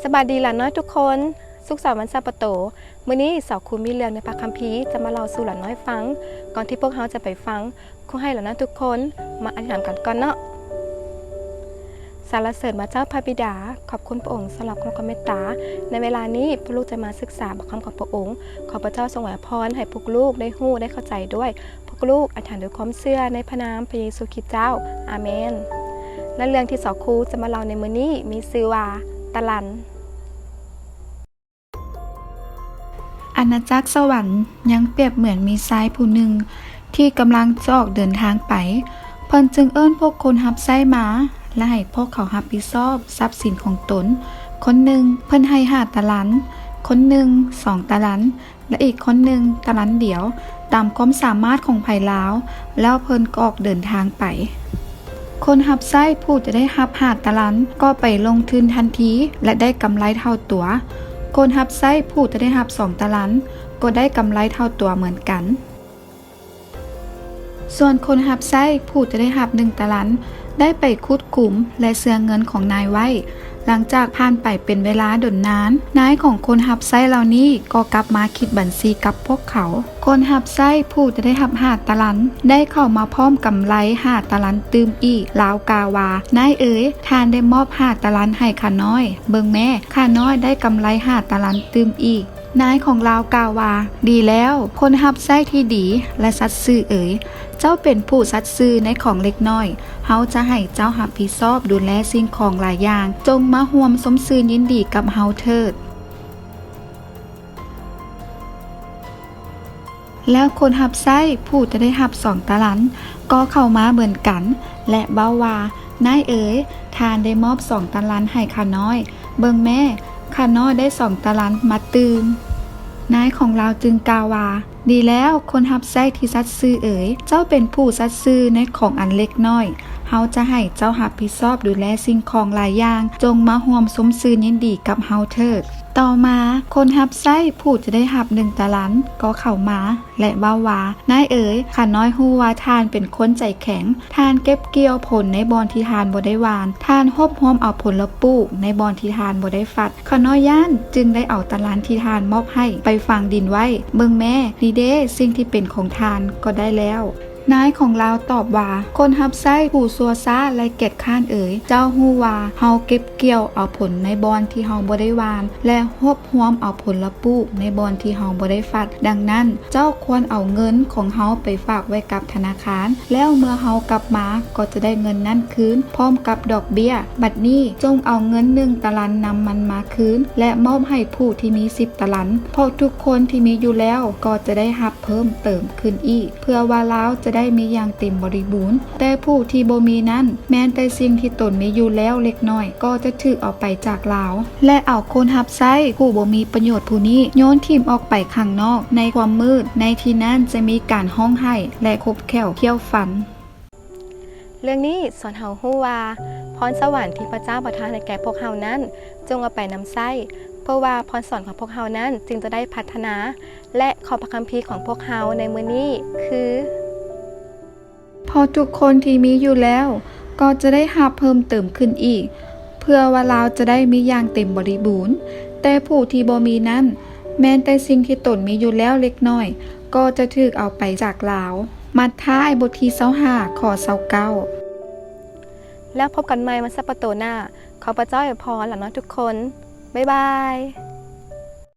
ສະບາຍດີຫຼານນ້ອຍທຸກຄົນ, ສຸກສັນວັນຊາບປະໂຕ. ມື້ນີ້ສາວຄູມີເລື່ອງໃນພະຄຳພີຈະມາເລົ່າສູ່ຫຼານນ້ອຍຟັງ. ກ່ອນທີ່ພວກເຮົາຈະໄປຟັງ, ຂໍໃຫ້ຫຼານນ້ອຍທຸກຄົນມາອະທິຖານກັນກ່ອນເນາະ. ສັນລະເສີນພະເຈົ້າພະບິດາ, ຂອບຄຸນພະອົງສຳລັບຄວາມເມດຕາ. ໃນເວລານີ້ພວກລູກຈະມາສຶກສາພະຄຳຂອງພະອົງ. ຂໍພະເຈົ້າຊົງອວຍພອນໃຫ້ພວກລູກໄດ້ຮູ້ໄດ້ເຂົ້າໃຈດ້ວຍ. ພວກລູກອະທິຖານດ້ວຍຄວາມເຊື່ອໃນພະນາມພະເຢຊູຄຣິດເຈົ້າ. ອາເມນ. ແລະ ເລື່ອງທີ່ສາວຄູຈະມາເລົ່າໃນມື້ນີ້ມີຊື່ວ່າ ຕະລັນ. ອານາຈັກສະຫວັນຍັງປຽບເໝືອນມີຊາຍຜູ້ໜຶ່ງທີ່ກຳລັງຈະອອກເດີນທາງໄປ. ເພິ່ນຈຶ່ງເອີ້ນພວກຄົນຮັບໃຊ້ມາ ແລະ ໃຫ້ພວກເຂົາຮັບຜິດຊອບຊັບສິນຂອງຕົນ. ຄົນໜຶ່ງເພິ່ນໃຫ້ຫ້າຕາລັນ, ຄົນໜຶ່ງສອງຕາລັນ, ແລະ ອີກຄົນໜຶ່ງຕາລັນດຽວ, ຕາມຄວາມສາມາດຂອງໃຜລາວ, ແລ້ວເພິ່ນກໍອອກເດີນທາງໄປ. ຄົນຮັບໃຊ້ຜູ້ຈະໄດ້ຮັບຫ້າຕາລັນກໍໄປລົງທຶນທັນທີ ແລະ ໄດ້ກຳໄລເທົ່າຕົວ. ຄົນຮັບໃຊ້ຜູ້ຈະໄດ້ຮັບສອງຕາລັນກໍໄດ້ກຳໄລເທົ່າຕົວເໝືອນກັນ. ສ່ວນຄົນຮັບໃຊ້ຜູ້ຈະໄດ້ຮັບໜຶ່ງຕາລັນ ໄດ້ໄປຂຸດຂຸມ ແລະ ເຊື່ອງເງິນຂອງນາຍໄວ້. ຫຼັງຈາກຜ່ານໄປເປັນເວລາດົນນານ, ນາຍຂອງຄົນຮັບໃຊ້ເຫຼົ່ານີ້ກໍກັບມາຄິດບັນຊີກັບພວກເຂົາ. ຄົນຮັບໃຊ້ຜູ້ຈະໄດ້ຮັບຫ້າຕາລັນ ໄດ້ເຂົ້າມາພ້ອມກຳໄລຫ້າຕາລັນຕື່ມອີກ. ລາວກ່າວວ່າ, ນາຍເອີຍ, ທ່ານໄດ້ມອບຫ້າຕາລັນໃຫ້ຂ້ານ້ອຍ. ເບິ່ງແມ້, ຂ້ານ້ອຍໄດ້ກຳໄລຫ້າຕາລັນຕື່ມອີກ. ນາຍຂອງລາວກ່າວວ່າ, ດີແລ້ວ, ຄົນຮັບໃຊ້ທີ່ດີ ແລະ ສັດຊື່ເອີຍ, ເຈົ້າເປັນຜູ້ສັດຊື່ໃນຂອງເລັກນ້ອຍ, ເຮົາຈະໃຫ້ເຈົ້າຮັບຜິດຊອບດູແລສິ່ງຂອງຫຼາຍຢ່າງ, ຈົ່ງມາຮ່ວມຊົມຊື່ນຍິນດີກັບເຮົາເຖີດ. ແລ້ວຄົນຮັບໃຊ້ຜູ້ຈະໄດ້ຮັບສອງຕາລັນກໍເຂົ້າມາເໝືອນກັນ ແລະ ເວົ້າວ່າ, ນາຍເອີຍ, ທ່ານໄດ້ມອບສອງຕາລັນໃຫ້ຂ້ານ້ອຍ. ເບິ່ງແມ້, ຂ້ານ້ອຍໄດ້ສອງຕາລັນມາຕື່ມ. ນາຍຂອງລາວຈຶ່ງກ່າວວ່າ, ດີແລ້ວ, ຄົນຮັບໃຊ້ທີ່ສັດຊື່ເອີຍ, ເຈົ້າເປັນຜູ້ສັດຊື່ໃນຂອງອັນເລັກນ້ອຍ, ເຮົາຈະໃຫ້ເຈົ້າຮັບຜິດຊອບດູແລສິ່ງຂອງຫຼາຍຢ່າງ, ຈົ່ງມາຮ່ວມຊົມຊື່ນຍິນດີກັບເຮົາເຖີດ. ຕໍ່ມາ, ຄົນຮັບໃຊ້ຜູ້ຈະໄດ້ຮັບໜຶ່ງຕາລັນກໍເຂົ້າມາ ແລະ ເວົ້າວ່າ, ນາຍເອີຍ, ຂ້ານ້ອຍຮູ້ວ່າທ່ານເປັນຄົນໃຈແຂງ, ທ່ານເກັບກ່ຽວຜົນໃນບ່ອນທີ່ທ່ານບໍ່ໄດ້ຫວ່ານ, ທ່ານຮວບຮວມເອົາຜົນລະປູກໃນບ່ອນທີ່ທ່ານບໍ່ໄດ້ຝັດ. ຂ້ານ້ອຍຢ້ານ, ຈຶ່ງໄດ້ເອົາຕາລັນທີ່ທ່ານມອບໃຫ້ໄປຝັງດິນໄວ້. ເບິ່ງແມ້, ນີ້ເດ້, ສິ່ງທີ່ເປັນຂອງທ່ານກໍໄດ້ແລ້ວ. ນາຍຂອງລາວຕອບວ່າ, ຄົນຮັບໃຊ້ຜູ້ຊົ່ວຊ້າ ແລະ ກຽດຄ້ານເອີຍ, ເຈົ້າຮູ້ວ່າເຮົາເກັບກ່ຽວເອົາຜົນໃນບ່ອນທີ່ເຮົາບໍ່ໄດ້ຫວ່ານ ແລະ ຮວບຮວມເອົາຜົນລະປູກໃນບ່ອນທີ່ເຮົາບໍ່ໄດ້ຝັດ. ດັ່ງນັ້ນ, ເຈົ້າຄວນເອົາເງິນຂອງເຮົາໄປຝາກໄວ້ກັບທະນາຄານ, ແລ້ວເມື່ອເຮົາກັບມາກໍຈະໄດ້ເງິນນັ້ນຄືນ ພ້ອມກັບດອກເບ້ຍ. ບັດນີ້, ຈົ່ງເອົາເງິນໜຶ່ງຕາລັນນຳມັນມາຄືນ ແລະ ມອບໃຫ້ຜູ້ທີ່ມີສິບຕາລັນ, ເພາະທຸກຄົນທີ່ມີຢູ່ແລ້ວກໍຈະໄດ້ຮັບເພີ່ມເຕີມຂຶ້ນອີກ, ເພື່ອວ່າລາວຈະໄດ້ມີຢ່າງເຕັມບໍລິບູນ. ແຕ່ຜູ້ທີ່ບໍ່ມີນັ້ນ, ແມ່ນແຕ່ສິ່ງທີ່ຕົນມີຢູ່ແລ້ວເລັກນ້ອຍກໍຈະຖືກເອົາໄປຈາກລາວ. ແລະ ເອົາຄົນຮັບໃຊ້ຜູ້ບໍ່ມີປະໂຫຍດຜູ້ນີ້ໂຍນຖິ້ມອອກໄປຂ້າງນອກໃນຄວາມມືດ, ໃນທີ່ນັ້ນຈະມີການຮ້ອງໄຫ້ ແລະ ຂົບແຂ້ວຂ້ຽວຟັນ. ເລື່ອງນີ້ສອນເຮົາຮູ້ວ່າ ພອນສະຫວັນທີ່ພະເຈົ້າປະທານໃຫ້ແກ່ພວກເຮົານັ້ນ ຈົ່ງເອົາໄປນຳໃຊ້, ເພາະວ່າພອນສອນຂອງພວກເຮົານັ້ນຈຶ່ງຈະໄດ້ພັດທະນາ. ແລະ ຂໍ້ພະຄຳພີຂອງພວກເຮົາໃນມື້ນີ້ຄື, ເພາະທຸກຄົນທີ່ມີຢູ່ແລ້ວກໍຈະໄດ້ຮັບເພີ່ມເຕີມຂຶ້ນອີກ, ເພື່ອວ່າລາວຈະໄດ້ມີຢ່າງເຕັມບໍລິບູນ. ແຕ່ຜູ້ທີ່ບໍ່ມີນັ້ນ, ແມ່ນແຕ່ສິ່ງທີ່ຕົນມີຢູ່ແລ້ວເລັກນ້ອຍກໍຈະຖືກເອົາໄປຈາກລາວ. ມັດທາຍ ບົດທີຊາວຫ້າ ຂໍ້ຊາວເກົ້າ. ແລ້ວພົບກັນໃໝ່ວັນຊາບປະໂຕໜ້າ. ຂໍພະເຈົ້າອວຍພອນຫຼານນ້ອຍທຸກຄົນ. ບາຍບາຍ.